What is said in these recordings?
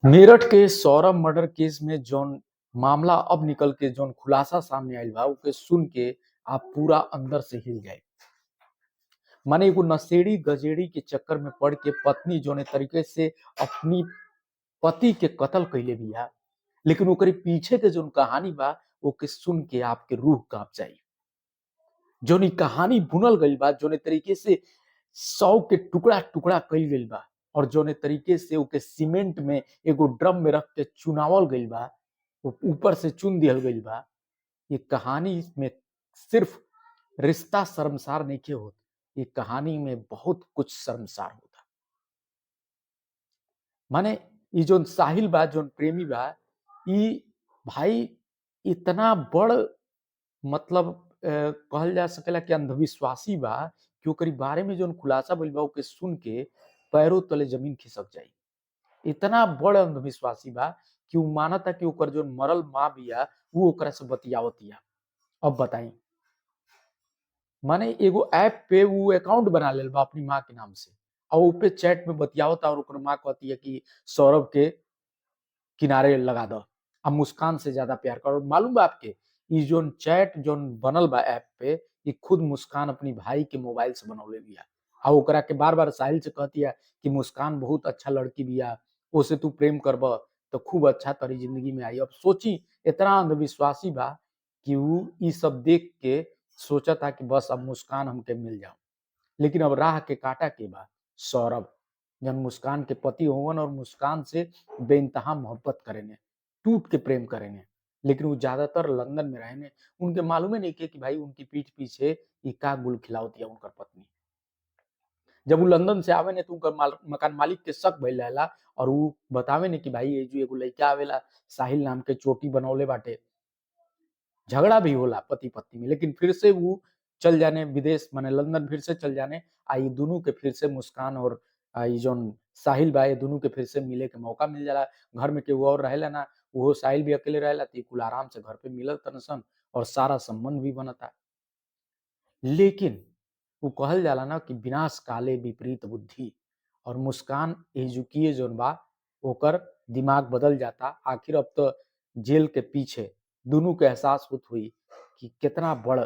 मेरठ के सौरभ मर्डर केस में जौन मामला अब निकल के जौन खुलासा सामने आइल बा, ओके सुन के आप पूरा अंदर से हिल जाए। माने एगो नशेड़ी गजेड़ी के चक्कर में पड़ के पत्नी जौने तरीके से अपनी पति के कत्ल कइले बिया, लेकिन ओकरे पीछे के जौन कहानी बा ओके सुन के आपके रूह कांप जाई। जौन ई कहानी बुनल गइल बा, जौने तरीके से शव के टुकड़ा टुकड़ा कइल गइल बा और जौने तरीके से ओके सीमेंट में एगो ड्रम में रख के चुनावल गइल बा, वो ऊपर से चुन दिहल गइल बा। ये कहानी में सिर्फ रिश्ता शर्मसार नइखे होत, ये कहानी में बहुत कुछ शर्मसार होता। माने ई जोन साहिल बा, जोन प्रेमी बा, ई भाई इतना बड़ मतलब कहल जा सकेला कि अंधविश्वासी बा कि ओकरी बारे में जोन खुलासा भइल बा ओके सुन के पैरों तले जमीन खिसक जाई। इतना बड़ अंधविश्वासी बा कि उ मानता कि ओकर जोन मरल माँ बिया उ ओकरा से बतियावतिया। अब बताई, माने एगो ऐप पे उ अकाउंट बना लेल बा अपनी माँ के नाम से और उ पे चैट में बतियावता और ओकर माँ कहती है कि सौरभ के किनारे लगा दो, अब मुस्कान से ज्यादा प्यार करो। मालूम बा आपके, ई जोन चैट जोन बनल बा ऐप पे, ई खुद मुस्कान अपनी भाई के मोबाइल से बनौले बिया आ ओकरा के बार बार साहिल से कहती है कि मुस्कान बहुत अच्छा लड़की बिया, ओसे तू प्रेम करब तो खूब अच्छा तरी जिंदगी में आई। अब सोची, इतना अंधविश्वासी बा कि उ ई सब देख के सोचता कि बस अब मुस्कान हमके मिल जाओ। लेकिन अब राह के काटा के बा सौरभ, जन मुस्कान के पति होवन और मुस्कान से बेइंतहा मोहब्बत करेने, टूट के प्रेम करेने, लेकिन वो ज्यादातर लंदन में रहने। उनके मालूमे नहीं के कि भाई उनकी पीठ पीछे ई का गुल खिलावतिया उनकर पत्नी। जब वो लंदन से आवे ने तो उनकर मकान मालिक के शक भइल रहेला और उ बतावे ने कि भाई ये जो एगो लइका आवेला साहिल नाम के, चोटी बनौले बाटे। झगड़ा भी होला पति पत्नी में, लेकिन फिर से वो चल जाने विदेश, माने लंदन फिर से चल जाने आ ई दोनों के फिर से मुस्कान और ई जोन साहिल बा, ये दोनों के फिर से मिले के मौका मिल जाला। घर में केहू और रहेला ना, उहो साहिल भी अकेले रहेला, तो कुल आराम से घर पे मिलल तनसन और सारा संबंध भी बनता। लेकिन वो कहल जाला ना कि विनाश काले विपरीत बुद्धि, और मुस्कान एजुकिए जोन बा ओकर दिमाग बदल जाता। आखिर अब तो जेल के पीछे दोनों के एहसास होत हुई कि कितना बड़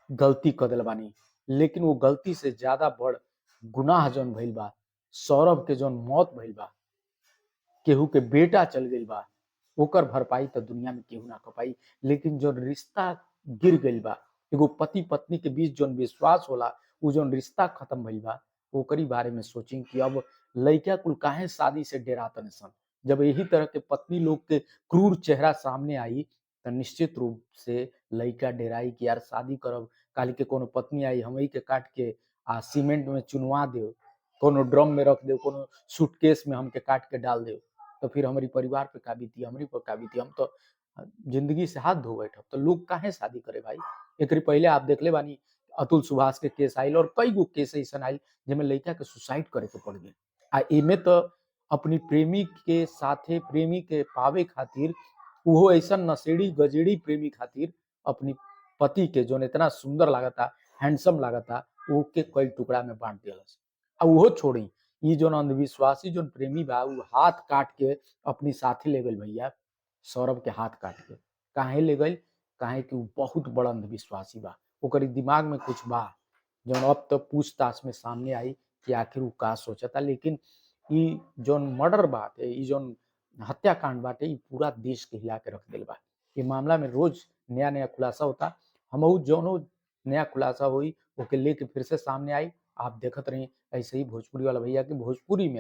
गलती कर दिल बानी, लेकिन वो गलती से ज्यादा बड़ गुनाह जोन भइल बा, सौरभ के जोन मौत भइल बा, केहू के बेटा चल गइल बा, ओकर भरपाई तो दुनिया में केहू ना कर पाई। लेकिन जोन रिश्ता गिर गइल बा, एगो पति पत्नी के बीच जोन विश्वास होला, उ जोन रिश्ता खत्म भइल बा, ओकरी बारे में सोची कि अब लइका कुल काहे शादी से डेरातन सन। जब यही तरह के पत्नी लोग के क्रूर चेहरा सामने आई तो निश्चित रूप से लइका डेराई कि यार शादी करब, काल के कोनो पत्नी आई हमई के काट के आ सीमेंट में चुनवा देव, कोनो ड्रम में रख देव, कोनो सूटकेस में हमके काट के डाल देव, तो फिर हमारी परिवार पे का बीती, हमरी पर का बीती, हम तो जिंदगी से हाथ धो बैठब। तो लोग काहे शादी करे भाई। एकरी पहले आप देखले बानी अतुल सुभाष के केस आइल और कई गो केस ऐसा आइल जिसमें लड़का के सुसाइड करे के पड़ गई। आ एमे तो अपनी प्रेमी के साथे प्रेमी के पावे खातिर, उहो ऐसा नशेड़ी गजेड़ी प्रेमी खातिर अपनी पति के जोन इतना सुंदर लागता, हैंडसम लागता, वो के कई टुकड़ा में बांट दियलस। आ उहो छोड़ी, ई जोन अंधविश्वासी जोन प्रेमी बा उ हाथ काट के अपनी साथी ले गइल भैया, सौरभ के हाथ काट के काहे ले गइल? काहे कि उ बहुत बड़ा अंधविश्वासी बा, ओकरी दिमाग में कुछ बा जौन अब तो पूछताछ में सामने आई कि आखिर उ का सोचता। लेकिन ई जौन मर्डर बाटे, ई जौन हत्याकांड बाटे, ई पूरा देश के हिला के रख दिल बा। ये मामला में रोज नया नया खुलासा होता, हमहू जौनो नया खुलासा हुई ओके लेके फिर से सामने आई। आप देखत रही ऐसे ही भोजपुरी वाला भैया के भोजपुरी में।